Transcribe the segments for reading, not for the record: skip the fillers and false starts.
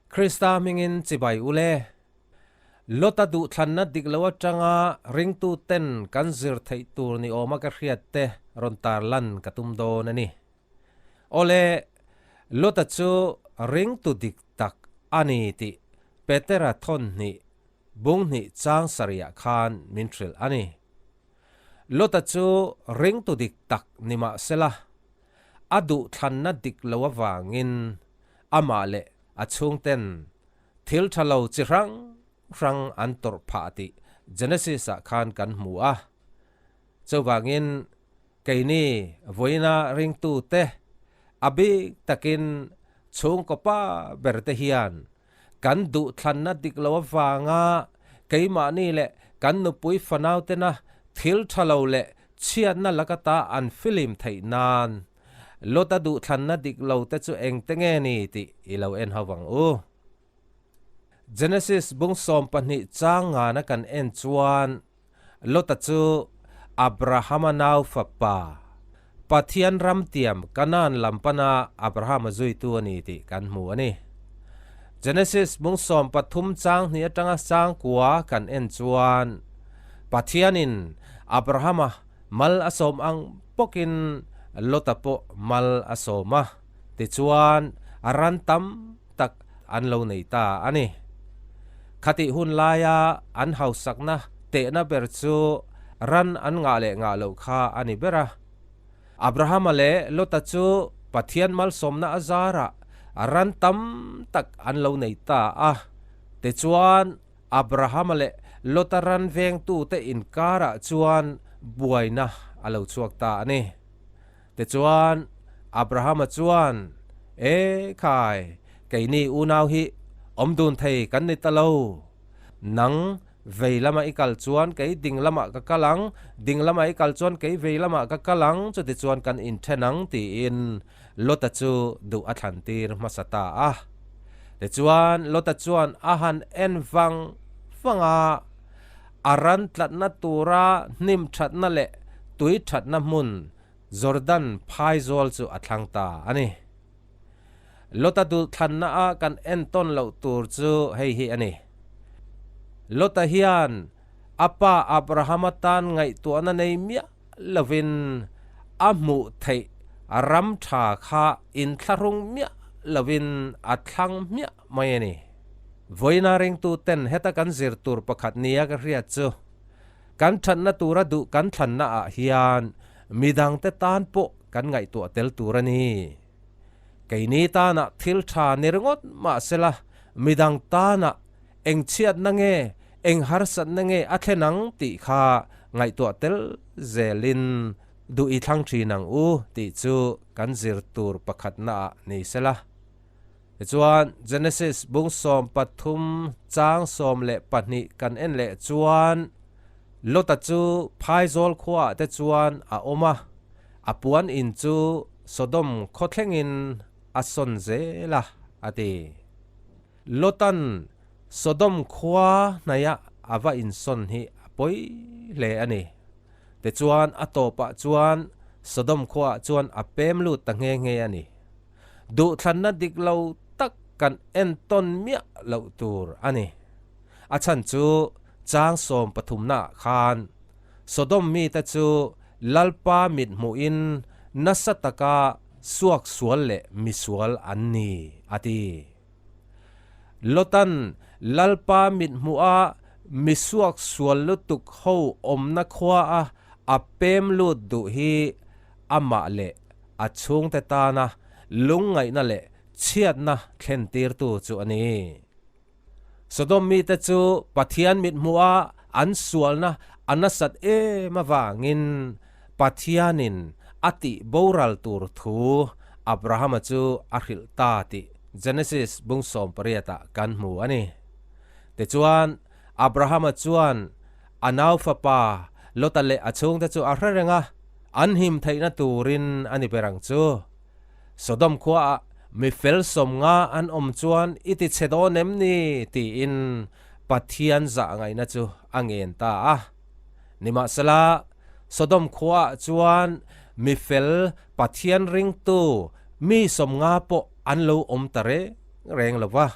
Krista hmingin chibai u le. Lota duhthlanna dik lo atanga ringtu ten kan zir theih tur ni awma ka hriat te rawn tarlan ka tum dawn a ni. Awle, Lota chu ringtu dik tak a ni tih Petera thawn hnih bung hnih chang sarihah khan min hrilh a ni. Lota chu ringtu dik tak ni mahsela, a duhthlanna dik lo avangin amah leh a chhungten thil tha lo chi hrang hrang an tawrh phah tih Genesis-ah khan kan hmu a. Chuvangin keini vawiina ringtute a bik takin chhungkaw pa berte hian kan duhthlanna dik lo avanga keimahni leh kan nupui fanautena thil tha lo leh chhiatna lakata an filim theih nan Lota duhthlanna dik lo te chu engte nge ni tih i lo en ho vang u. Genesis bung 12 chang ngana kan en chuan Lota chu Abrahama nau fapa, Pathian ram tiam Kanaan lam pana Abrahama zuitu a ni tih kan hmu a ni. Genesis bung 13 chang hnih atanga chang kua kan en chuan Pathianin Abrahama Mal a sawm ang bawkin Lota pawh mal a sawm a, tichuan a ran tam tak an lo nei ta a ni. Khatih hun laia an hausakna tehna ber chu ran an ngah leh ngah loh kha a ni ber a. Abrahama leh Lota chu Pathian malsawmna a zarah ran tam tak an lo nei ta a, tichuan Abrahama leh Lota ran vengtute inkarah chuan buaina a lo chhuak ta a ni. Tichuan, Abrahama chuan, E khai, keini unau hi awm dun thei kan ni ta lo. Nang vei lama i kal chuan kei ding lamah ka kal ang, ding lama i kal chuan kei vei lamah ka kal ang, chutichuan kan inthen ang, tiin Lota chu duh a thlantir hmasa ta a. Tichuan, Lota chuan a han en vang vang a, a ran tlatna tura hnim thatna leh tui thatna hmun Jordan phaizawl chu a thlang ta a ni. Lota duh thlanna a kan entawn loh tur chu hei hi a ni. Lota hian a pa Abrahama tan ngaihtuahna nei miah lovin a hmuh theih ram tha kha inthlahrung miah lovin a thlang hmiah mai a ni. Vawiina ringtu ten heta kan zir tur pakhat nia ka hriat chu kan thatna tura duh kan thlanna ah hian midangte tan pawh kan ngaihtuah tel tur a ni. Keini tana thil tha ni ringawt mahsela midang tana Eng chhiatna nge, eng harsatna nge a thlen ang tih kha ngaihtuah tel zelin duh i thlang thin ang u tih chu kan zir tur pakhatna ah ni sela. Tichuan, Genesis bung 13 chang 12 kan en leh chuan Lota chu phaizawl khuaah te chuan a awm a, a puan in chu Sodom khaw thlengin a sawn zel a, a ti. Lotan Sodom khua hnaia a va insawn hi a pawi hle a ni. Tichuan a tawpah chuan Sodom khuaah chuan a pem lut ta nghe nghe a ni. Duhthlanna dik lo tak kan entawn miah loh tur a ni. A chhan chu chang 13naah khan Sodom mite chu Lalpa mithmuhin nasa taka suaksual leh misual an ni a ti. Lotan Lalpa mithmuha misuak sual lutuk ho awmna khua a a pem lut duh hi amah leh a chhungte tana lungngaihna leh chhiatna thlentirtu chu a ni. Sodom mite chu Pathian mithmuha an sualna a nasat em avangin Pathianin a tih boral tur thu Abrahama chu a hrilh ta tih Genesis bung 18 ah kan hmu a ni. Tichuan, Abrahama chuan a nau fapa Lota leh a chhungte chu a hre reng a, an him theihna turin a ni ber ang chu. Sodom khuaah mi fel 50 an awm chuan i ti chhe dawn em ni? tiin Pathian zah ngaihna chu a ngen ta a. Nimahsela, Sodom khuaah chuan mi fel Pathian ringtu mi 50 pawh an lo awm ta reng reng lo va.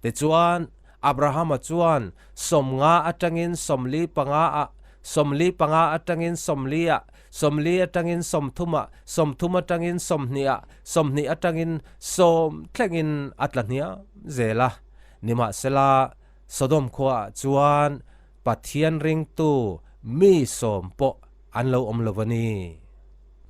Tichuan, Abrahama chuan 50 atangin 45 ah, 45 atangin 40 ah, 40 atangin 30 ah, 30 atangin 20 ah, 20 atangin 10 thlengin a tla hniam zel a. Nimahsela, Sodom khuaah chuan Pathian ringtu mi sawm pawh an lo awm lo a ni.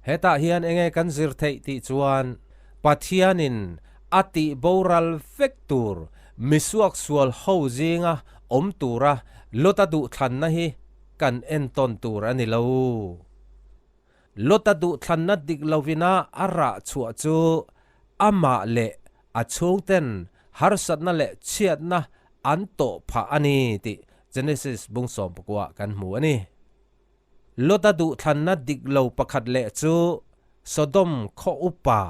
Hetah hian enge kan zir theih tih chuan Pathianin a tih boral vek tur misuaksual ho zinga awm tura Lota duhthlanna hi kan entawn tur a ni lo. Lota duhthlanna dik lovina a rah chhuah chu amah leh a chhungten harsatna leh chhiatna an tawh phah a ni tih Genesis bung 19 kan hmu a ni. Lota duhthlanna dik lo pakhat leh chu Sodom khaw upa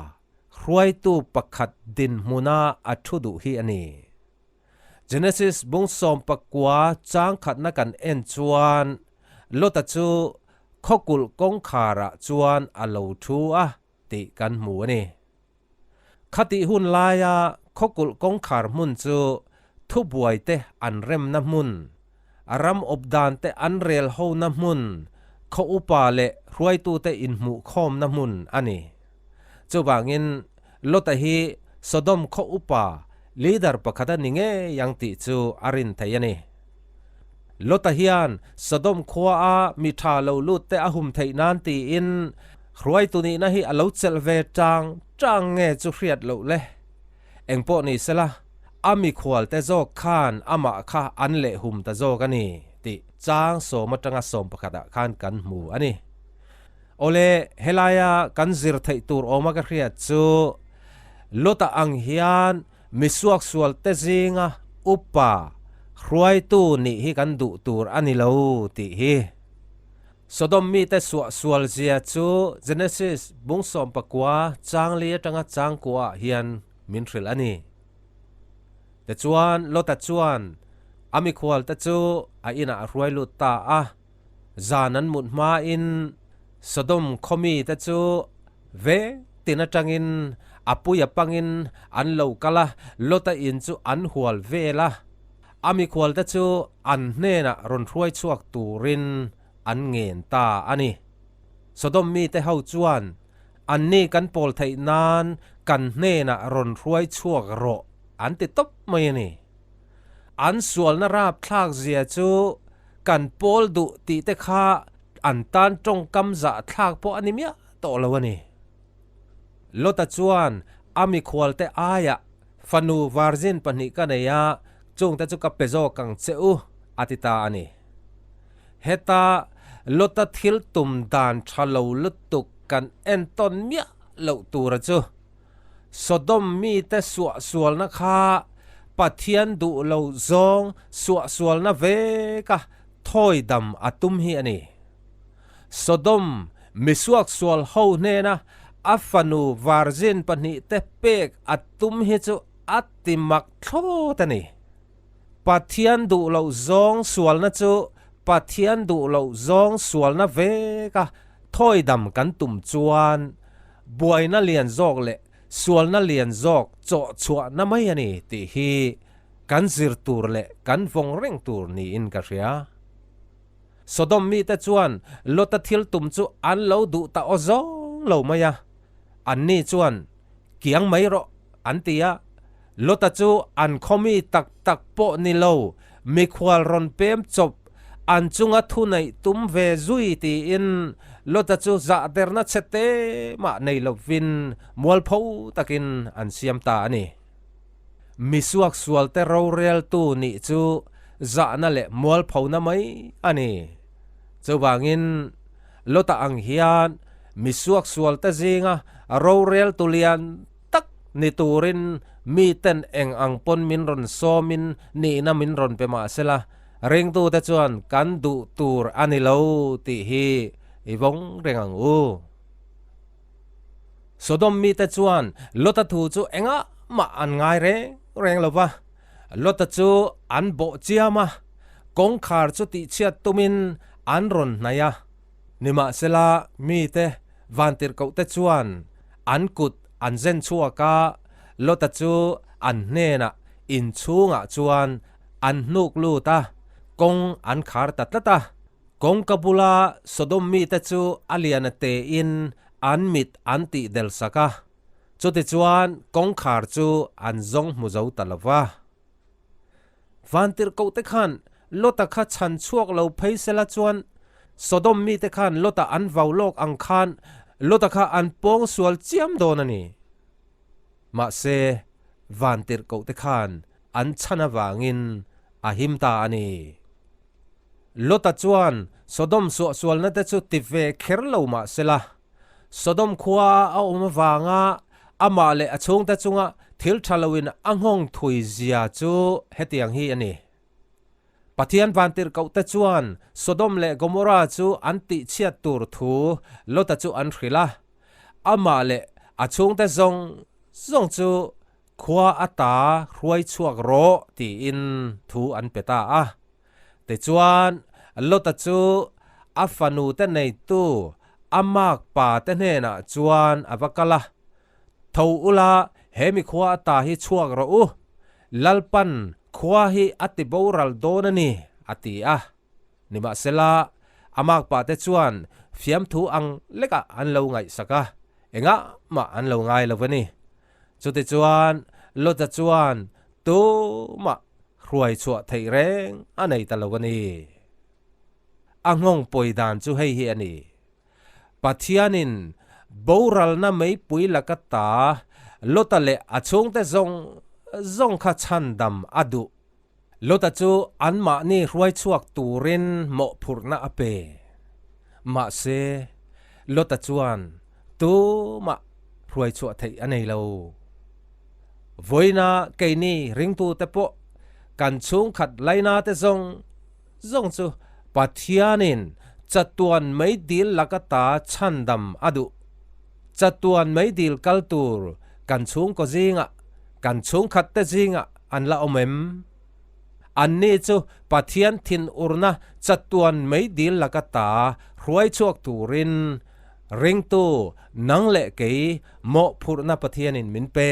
hruaitu pakhat dinhmuna a thu duh hi a ni. Genesis bung 19 chang khatna kan en chuan Lota chu khawkulh kawngkharah chuan a lo thu a tih kan hmu a ni. Khatih hun laia khawkulh kawngkhar hmun chu thubuai te an remna hmun, a ram awp dan te an rel hona hmun, khaw upa leh hruaitute inhmuhkhawmna hmun a ni. Chuvangin Lota hi Sodom khaw upa leader pakhat a ni ngei ang tih chu a rin thei a ni. Lota hian Sodom khuaa mi tha lo lut te a hum theih nan tiin hruaitu nihna hi a lo chelh ve tang tang nge chu hriat loh le. Engpawh ni sela, a mikhual te zawk khan amah kha an leh hum ta zawk a ni tih chang 10 atanga 11 ah khan kan hmu a ni. Awle, helaia kan zir theih tur awma ka hriat chu Lota ang hian Misuaksual te zinga upa hruaitu nih hi kan duh tur a ni lo tih hi. Sodom mite suahsual zia chu Genesis bung 19 chang li atanga chang kuah ah hian min hrilh a ni. Tichuan Lota chuan a mikhual te chu a inah a hruai lut ta a. Zan an mut hmain Sodom khaw mite chu veng tin atangin a pui a pangin an lo kal a, Lota in chu an hual vel a. A mikhualte chu an hnenah rawn hruai chhuak turin an ngen ta a ni. Sodom mite ho chuan, Anni kan pawl theih nan kan hnenah rawn hruai chhuak rawh, an ti tawp mai a ni. An sualna rapthlak zia chu kan pawl duh tih te kha an tan tawngkam zahthlak pawh a ni miah tawh lo a ni. Lota chuan a mikhualte aiah fanu virgin pahnih ka nei a, chungte chu ka pe zawk ang che u, a ti ta a ni. Heta Lota thil tum dan tha lo lutuk kan entawn miah loh tura chu Sodom mite suahsualna kha Pathian duh lo zawng suahsualna veka thawi dam a tum hi a ni. Sodom misuaksual ho hnena a fanu virgin pahnihte pek a tum hi chu a ti mak thlawt a ni. Pathian duh loh zawng sualna chu Pathian duh loh zawng sualna veka thawi dam kan tum chuan buaina lian zawk leh sualna lian zawk chawh chhuahna mai a ni tih hi kan zir tur leh kan vawng reng tur niin ka hria. Sodom mite chuan Lota thil tum chu an lo duh ta aw zawng lo mai a, anni chuan kiang mai rawh an ti a. Lota chu an khaw mi tak tak pawh ni lo, mikhual rawn pem chawp an chunga thu neih tum ve zui tiin Lota chu zahderna chhe te mah nei lovin mualpho takin an siam ta a ni. Misuaksualte roreltu nih chu zahna leh mualphona mai a ni. Chuvangin Lota ang hian misuaksualte zinga roreltu lian tak ni turin miten eng ang pawn min rawn sawmin nihna min rawn pe mah sela, ringtute chuan kan duh tur a ni lo tih hi i vawng reng ang u. Sodom mite chuan Lota thu chu engah mah an ngai reng reng lo va, Lota chu an bawh chiam a, kawngkhar chu tihchhiat tumin an rawn hnaih a. Nimahsela mite vantirhkohte chuan an kut an zen chhuak a, Lota chu an hnenah inchhungah chuan an hnuk lut a, kawng an khar ta tlat a. Kawngka bula Sodom mite chu a lian a tein an mit an tih del sak a, chutichuan kawngkhar chu an zawng hmu zo ta lo va. Vantirhkohte khan Lota kha chhan chhuak lo phei sela chuan Sodom mite khan Lota an vau lawk ang khan Lota kha an pawng sual chiam dawn a ni. Mahse, vantirhkohte khan an chhan avangin a him ta a ni. Lota chuan Sodom suahsualna te chu ti ve kher lo mah sela, Sodom khua a awm avanga amah leh a chhungte chunga thil tha loin a nghawng thui zia chu hetiang hi a ni. Pathian vantirhkohte chuan Sodom leh Gomorra chu an tihchhiat tur thu Lota chu an hrilh a, amah leh a chhungte zawng zawng chu Khua ata hruai chhuak rawh tiin thu an pe ta a. Tichuan, Lota chu a fanute neitu a makpa te hnenah chuan a va kal a, Tho ula, he mi khua ata hi chhuak rawh u, Lalpan khua hi a ti boral dawn a ni, a ti a. Nimahsela, a makpa te chuan fiamthu ang lekah an lo ngaihsak a, engah mah an lo ngai lo a ni. Chutichuan, Lota chuan tumah hruai chhuah theih reng a nei ta lo a ni. A nghawng pawi dan chu hei hi a ni. Pathianin boralna meipui laka ta Lota leh a chhungte zawng zawng kha chhandam a duh. Lota chu anmahni hruai chhuak turin mawhphurhna a pe. Mahse, Lota chuan tumah hruai chhuah theih a nei lo. Vawiina keini ringtute pawh kan chhungkhat lainate zawng zawng chu Pathianin chatuan meidil laka ta chhandam a duh. Chatuan meidil kal tur kan chhungkaw zingah, kan chhungkhatte zingah an la awm em? Anni chu Pathian thinurna chatuan meidil laka ta hruai chhuak turin ringtu nang leh kei mawhphurhna Pathianin min pe.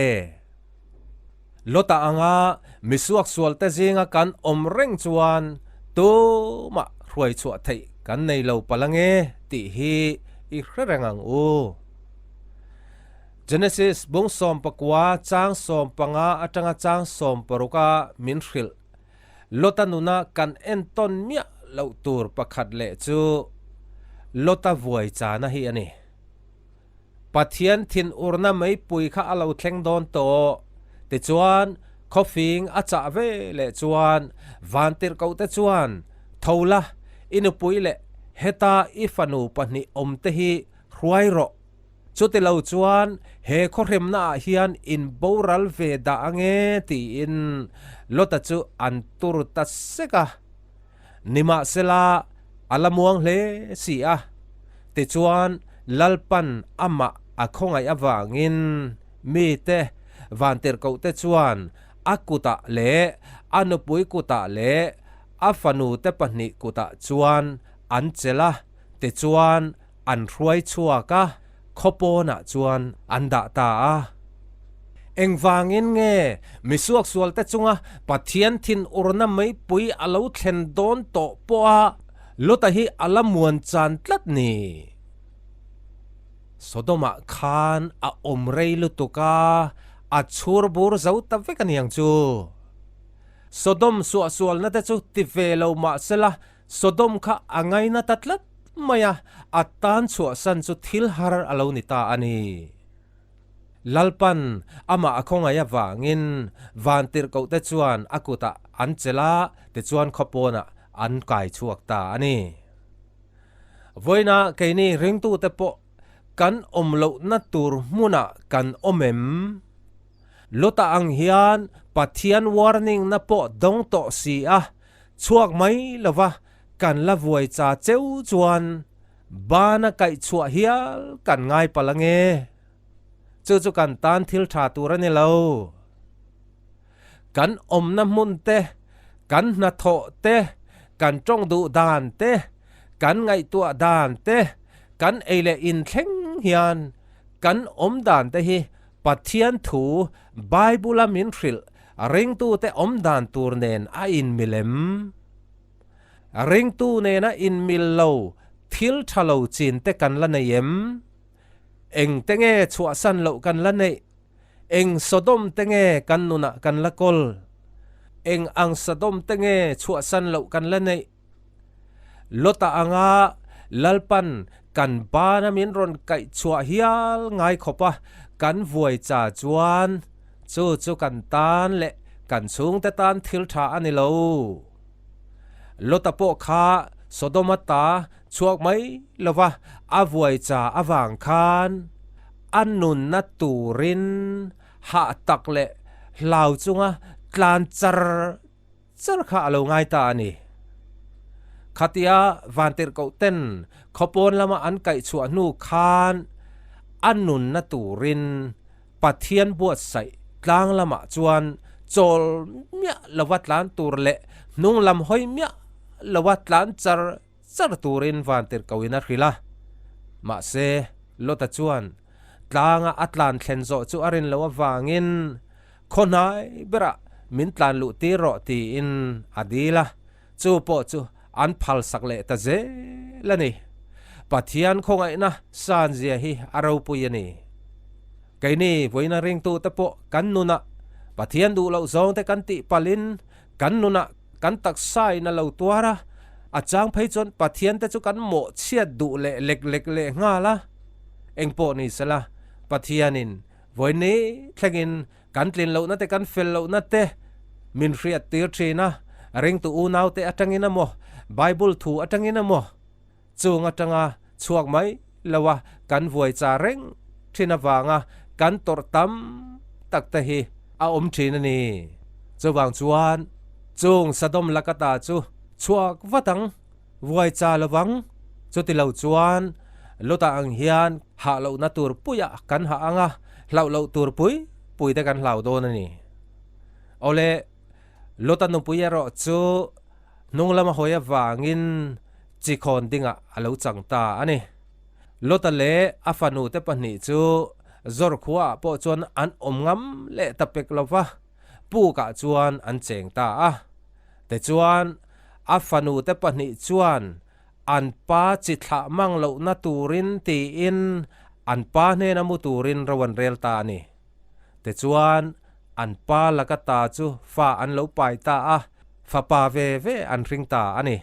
Lota anga misuaksualte zinga kan awm reng chuan tumah hruai chhuah theih kan nei lo palh ange tih hi i hre reng ang u. Genesis bung 19 chang 15 atanga chang 16 a min hrilh. Lota nuna kan entawn miah loh tur pakhat leh chu Lota vuai chana hi a ni. Pathian thinurna meipui kha a lo thleng dawn tawh. Tichuan, khawfing a chah ve leh chuan vantirhkohte chuan, Tho la, i nupui leh heta i fanu pahnih awmte hi hruai rawh. Chuti lo chuan he khawhremna ah hian in boral ve dah ange tiin Lota chu an tur ta sek a. Nimahsela a la muang hle si a. Tichuan Lalpan amah a khawngaih avangin mite vantirhkohte chuan a kutah leh a nupui kutah leh a fanute pahnih kutah chuan an chelh a. Tichuan An hruai chhuak a, khaw pawnah chuan an dah ta a. Engvangin nge misuaksualte chunga Pathian thinurna meipui a lo thlen dawn tawh pawha Lota hi a la muan chan tlat ni? Sodomah khan a awm rei lutuk a, a chhur bur zo ta vek a niang chu. Sodom suahsualna te chu ti ve lo mah sela Sodom kha a ngaina ta tlat mai a, a tan chhuahsan chu thil har a lo ni ta a ni. Lalpan amah a khawngaih avangin vantirhkohte chuan a kutah an chelh a, tichuan khawpawnah an kai chhuak ta a ni. Vawiina keini ringtute pawh kan awm lohna tur hmunah kan awm em? Lota ang hian Pathian warning na pawh dawng tawh si a, Chhuak mai lova kan la vuai cha cheu chuan bana kaih chhuah hial kan ngai palh ange. Chu chu kan tan thil tha tur a ni lo. Kan awmna hmun te, kan hnathawh te, kan tawng duh dan te, kan ngaihtuah dan te, kan ei leh inthleng hian kan awm dan te hi Pathian thu Bible-a min hrilh. Ringtute awm dan tur nen a inmil em? Ringtu nena inmil lo thil tha lo chin te kan la nei em? Engte nge chhuahsan loh kan la neih? Eng Sodom te nge kan nunah kan la kawl? Eng ang Sodom te nge chhuahsan loh kan la neih? Lota anga Lalpan kan bana min rawn kaih chhuah hial ngai khawp a, kan vuai cha chuan chu chu kan tan leh kan chhungte tan thil tha a ni lo. Lota pawh kha Sodoma ta chhuak mai lova a vuai cha avang khan a nunna turin hah tak leh hlau chunga tlan char char kha a lo ngai ta a ni. Khatia Vantirhkoh ten khawpawn lama an kaih chhuah hnu khan a nunna turin Pathian buatsaih tlang lamah chuan chawl miah lova tlan tur leh hnung lam hawi miah lova tlan char char turin Vantirhkohin a hrilh a. Mahse, Lota chuan tlanga a tlan thlen zawh chu a rin loh avangin Khaw hnai berah min tlan luh tir rawh tiin a dil a, chu pawh chu an phalsak leh ta zel a ni. Pathian khawngaihna sanzia hi a ropui a ni. Keini vawiina ringtute pawh kan nunah Pathian duh loh zawngte kan tih palhin kan nunah kan taksain a lo tuar a, a chang phei chuan Pathiante chu kan mawhchhiat duh leh lek lek leh nghal a. Engpawh ni sela Pathianin Vawiini thlengin kan tlin lohna te kan fel lohna te min hriat tir thin a, ringtu unaute atangin emaw, Bible thu atangin emaw chung atanga chhuak mai lo a kan vuai cha reng thin avanga kan tawrh tam tak te hi a awm thin a ni. Chuvang chuan chung Sodom lakata chu chhuak vat ang. Vuai cha lovang, chuti lo chuan Lota ang hian hah lohna tur puiah kan hah ang a, hlauh loh tur pui pui te kan hlau dawn a ni. Awle, Lota nupui erawh chu hnung lama hawi avangin chi khawn dingah a lo chang ta a ni. Lota leh a fanu te pahnih chu Zor khuaah pawh chuan an awm ngam leh ta pek lo va, pukah chuan an cheng ta a. Tichuan, a fanute pahnih chuan an pa chi thlah mang lohna turin tiin an pa hnena mu turin ro an rel ta a ni. Tichuan, an pa laka ta chu fa an lo pai ta a, fapa ve ve an hring ta a ni.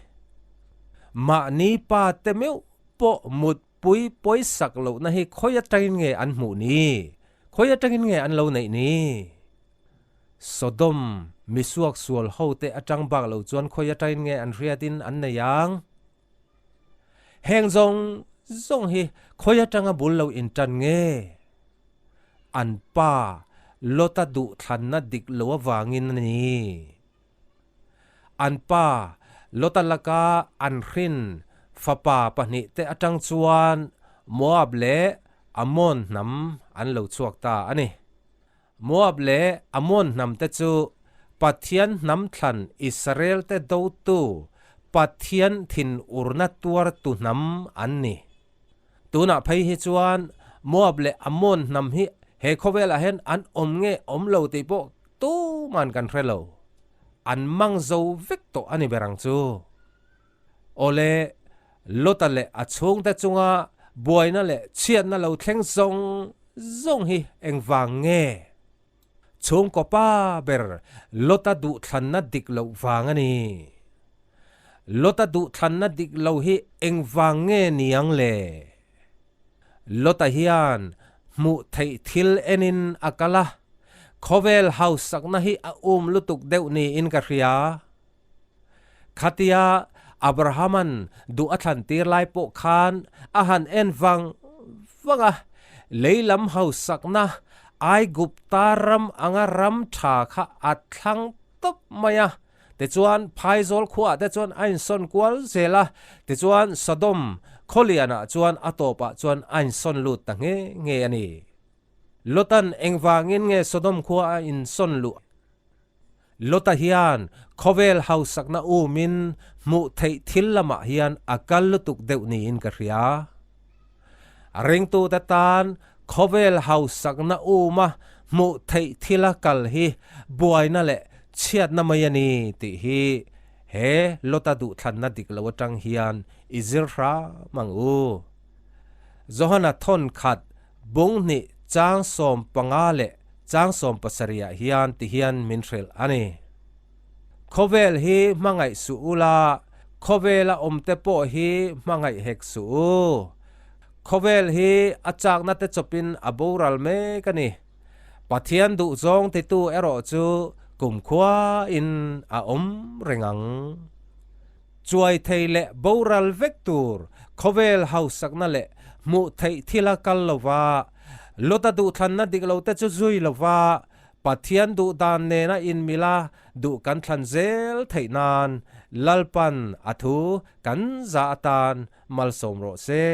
Mahni pa te meuh pawh mutpui pawisak lohna hi khawi atangin nge an hmuh ni? Khawi atangin nge an lo neih ni? Sodom misuak sual hote atang bak lo chuan khawi atangin nge an hriatin an nei ang? Heng zawng zawng hi khawi atanga bul lo intan nge? An pa Lota duhthlanna dik lo avangin a ni. An pa Lota laka an hrin fapa pahnihte atang chuan Moab leh Ammon hnam an lo chhuak ta a ni. Moab leh Ammon hnamte chu Pathian hnam thlan Israelte dotu Pathian thinurna tuartu hnam an ni. Tunah phei hi chuan Moab leh Ammon hnam hi he khawvelah hian an awm nge awm lo tih pawh tuman kan hre lo. An mang zo vek tawh a ni ber ang chu. Awle, Lota leh a chhungte chunga buaina leh chhiatna lo thleng zawng zawng hi engvang nge? Chhungkaw pa ber Lota duhthlanna dik loh vang a ni. Lota duhthlanna dik lo hi engvang nge niang le? Lota hian hmuh theih thil enin a kal a, khawvel hausakna hi a um lutuk deuh niin ka hria. Khatia Abrahama'n duh a thlan tir lai pawh khan a han en vang vang a, lei lam hausakna Aigupta ram anga ram tha kha a thlang tawp mai a. Tichuan Phaizawl khuaah te chuan a insawn kual zel a, tichuan Sodom khawlianah chuan a tawpah chuan a insawn lut ta nghe nghe a ni. Lota'n engvangin nge Sodom khua a insawn luh? Lota hian khawvel hausakna umin hmuh theih thil lamah hian a kal lutuk deuh niin ka hria. Ringtute tan khawvel hausakna uma Hmuh theih thila kal hi buaina leh chhiatna mai a ni tih hi he Lota duhthlanna dik lo atang hian i zir hram ang u. Johana thawn khat bung hnih chang 15 leh chang 70 ah hian ti hian min hrilh a ni. Khawvel hi hmangaih suh u la, khawvela awmte pawh hi hmangaih hek suh u. Khawvel hi a chakna te chawpin a boral mek a ni. Pathian duhzawng titu erawh chu kumkhua in a awm reng ang. Chuai thei leh boral vek tur khawvel hausakna leh hmuh theih thila kal lova, Lota duhthlanna dik lo te chu zui lova, Pathian duh dan nena inmila duh kan thlan zel theih nan Lalpan a thu kan za atan malsawm rawh se.